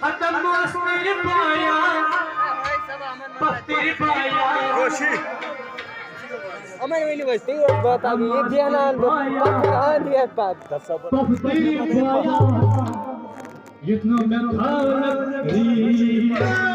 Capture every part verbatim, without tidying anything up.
ہتم مستر بایا، پختر بایا۔ یِمَن ؤنِو حظ، تُہۍ حظ بٲتھ اَکھ، یہِ دیاناوَن بہٕ پَتھَر اَنٛد ہٮ۪تھ پَتہٕ۔ پختر بایا، یُتھ نہٕ مےٚ خالق ریٖح۔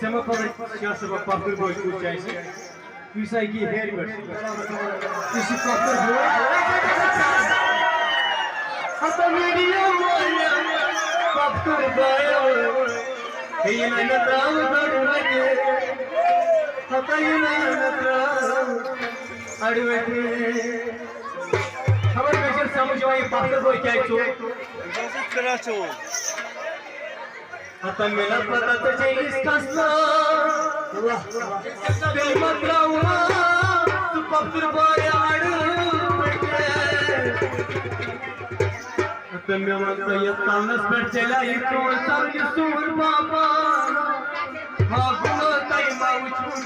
ژےٚ ما پَرُن شاہ صٲبہ پَتھر بوج کُس چھُ اَسہِ؟ یُس ہا یہِ ہیٚرِ پٮ۪ٹھ چھُ۔ یُس یہِ پَتھر بوج۔ ہَتہ ویٖڈیو وٲلۍ پَتھر بایو۔ ہے یہِ نہ مےٚ ترٛاو دۄدٕ وَتہِ۔ ہَتہ یہِ نہ مےٚ ترٛاو اَڑٕ وَتہِ۔ خبر مےٚ چھُنہٕ سَمٕجھ یِوان یہِ پَتھر بوج کیٛازِ ژوٚل۔ ہتا مےٚ نہ پتہ ژےٚ چھے عشقس ناو۔ تیٚلہِ مہ ترٛاوان ژٕ پۄپھتٕر بایہِ اَڑٕ پٮ۪ٹھ۔ ہتا مےٚ وَن ژٕ یَتھ ٹاونس پٮ۪ٹھ چلیا یہِ چون ژَلہٕ یہِ سون بابا۔ ہا گوٚو تۄہہِ ما وٕچھُن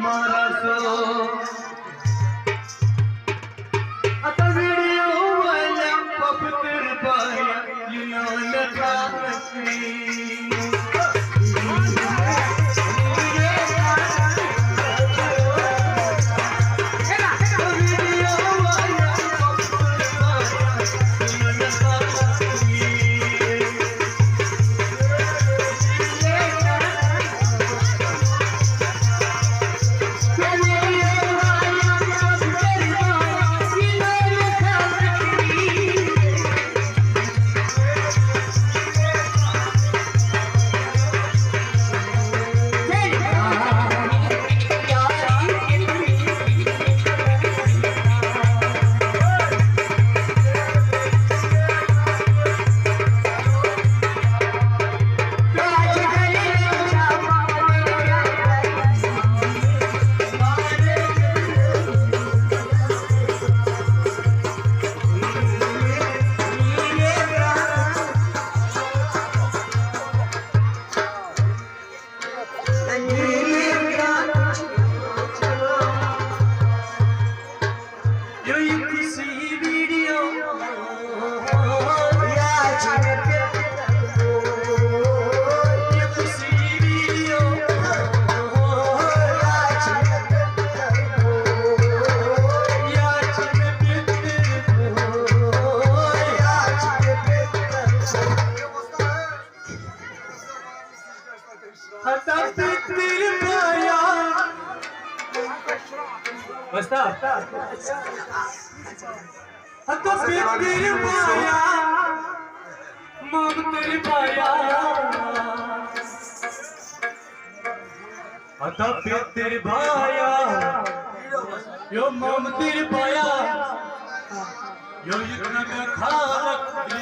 مہراز صٲب؟ ہتا ویڈیو والٮ۪ن پۄپھتٕر بایہِ یہِ ناو مےٚ تھاونس۔ ہتا پتر بایا۔ وۄستا۔ ہتا پتر بایا۔ مامتر بایا۔ ہتا پتر بایا۔ یو مامتر بایا۔ یو یتنا کا خالق۔